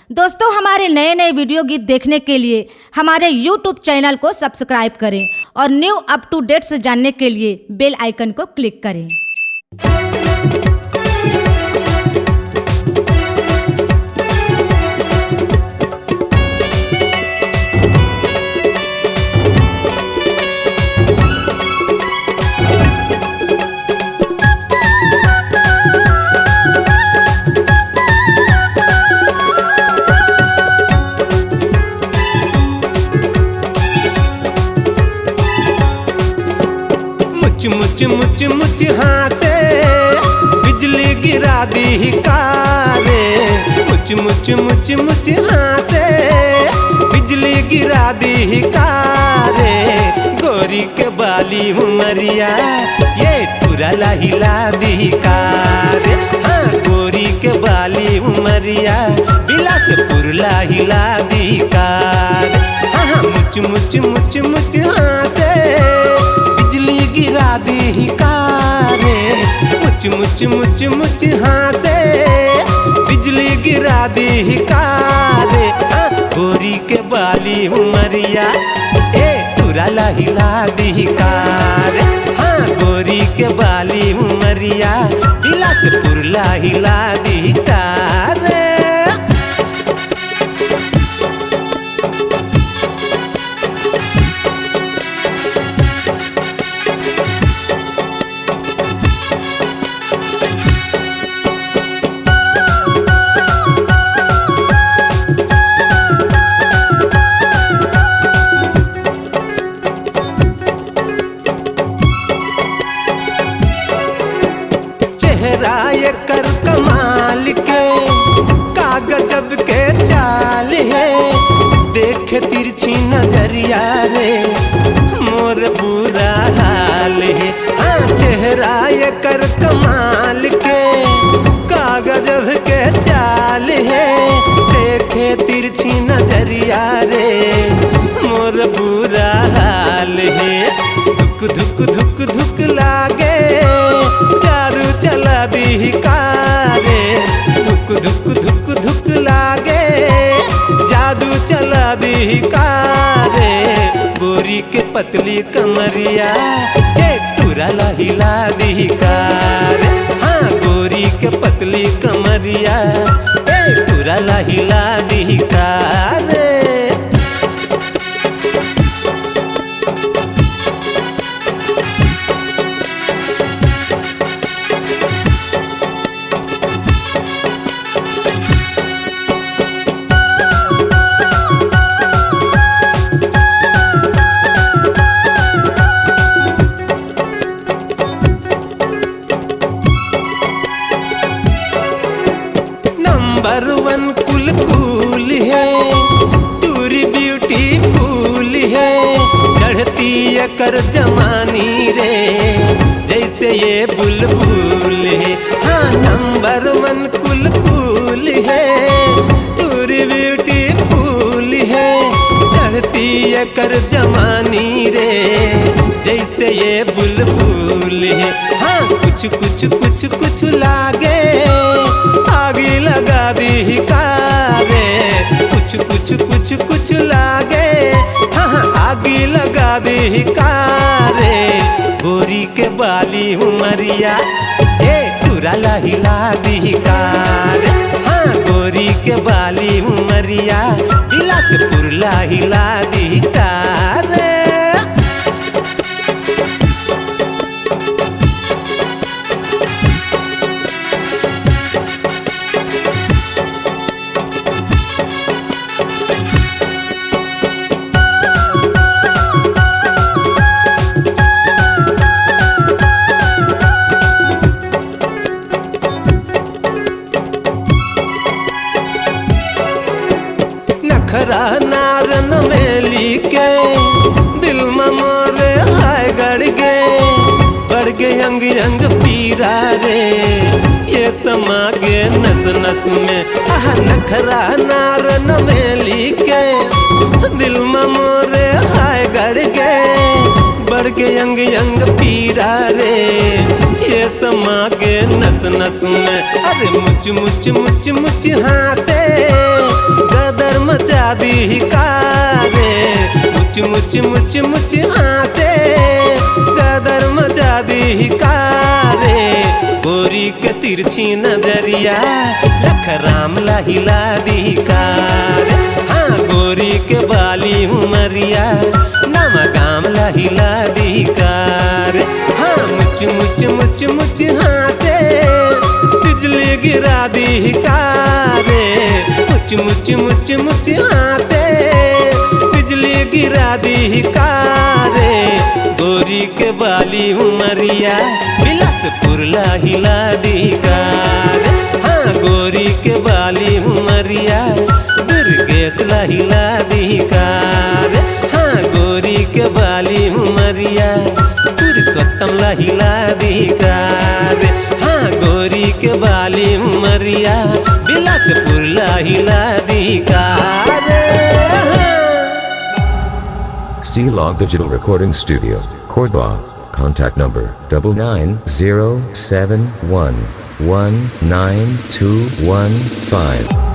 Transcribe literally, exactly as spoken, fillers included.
दोस्तों, हमारे नए नए वीडियो गीत देखने के लिए हमारे YouTube चैनल को सब्सक्राइब करें और न्यू अप टू डेट से जानने के लिए बेल आइकन को क्लिक करें। मुच मुच मुच मुच हाँसे, बिजली गिरा दी का रे। मुच मुच मुच मुच हाँसे, बिजली गिरा दी का रे। गोरी के बाली उमरिया, ये टुरा ला हिला दी का रे। हाँ, गोरी के बाली उमरिया, बिलासपुर ला हिला दी का रे। हाँ हाँ, मुच मुच मुच मुच हाँसे, बिजली गिरा दी का रे। मुच मुच मुच मुच हाँसे, बिजली गिरा दी का रे। हाँ, गोरी के बाली उमरिया, ए टुरा ला हिला दी का रे। हाँ, गोरी के बाली उमरिया, बिलासपुर ला हिला दी का रे। चेहरा एकर कमाल के, का गजब के चाल है। देखे तिरछी नजरिया रे, मोर बुरा हाल है। हाँ, चेहरा एकर कमाल के, का गजब के चाल है। देखे तिरछी नजरिया रे, मोर बुरा हाल है। धुक धुक धुक धुक लागे, जादू चला दी का रे। धुक धुक धुक धुक लागे, जादू चला दी का रे। गोरी के पतली कमरिया, ए टुरा ला हिला दी का रे। हाँ, गोरी के पतली कमरिया, ए टुरा ला हिला दी का रे। नंबर वन कुल कुल है, टूरी ब्यूटीफुल है। चढ़ती एकर जवानी रे, जैसे ये बुलबुल है। हाँ, नंबर वन कुल कुल है, टूरी ब्यूटीफुल है। चढ़ती एकर जवानी रे, जैसे ये बुलबुल है। हाँ, कुछ कुछ कुछ कुछ लागे, आगी लगा दी का रे। कुछ कुछ कुछ कुछ लागे, हाँ हाँ, आगी लगा दी का रे। गोरी के बाली उमरिया, ए टुरा ला हिला दी का रे। हाँ, गोरी के बाली उमरिया, बिलासपुर ला हिला दी का रे। नखरा नारन मेली के, दिल म मोरे हाय गड़ गे, बढ़ गे अंग अंग पीरा रे, ये समा गे नस नस में। आह, नखरा नारन मेली के, दिल म मोरे हाय गड़ गे, बढ़ गे अंग अंग पीरा रे, ये समा गे नस नस में। अरे मुच मुच मुच मुच हाँसे, दिही का रे, मुच मुच मुच मुच हाँसे, गदर मचा दिही का रे। गोरी के तिरछी नजरिया लखराम ला हिला दिही का रे। हाँ, गोरी के बाली उमरिया नमगाम ला हिला दिही का रे। हाँ, मुच मुच मुच मुच हाँसे, बिजली गिरा दिही का रे। मुच मुच मुच मुच हाँसे, बिजली गिरा दिही का रे। गोरी के बाली उमरिया बिलासपुर ला हिला दिही का रे। हाँ, गोरी के बाली उमरिया दुर्गेश ला हिला दिही का रे। हाँ, गोरी के बाली उमरिया पुरुषोत्तम ला हिला दिही का रे। हाँ, गोरी के बाली उमरिया बिलासपुर ला हिला दिही का रे। हाँ। C Log Digital Recording Studio, Cordoba. Contact number double nine zero seven one one nine two one five.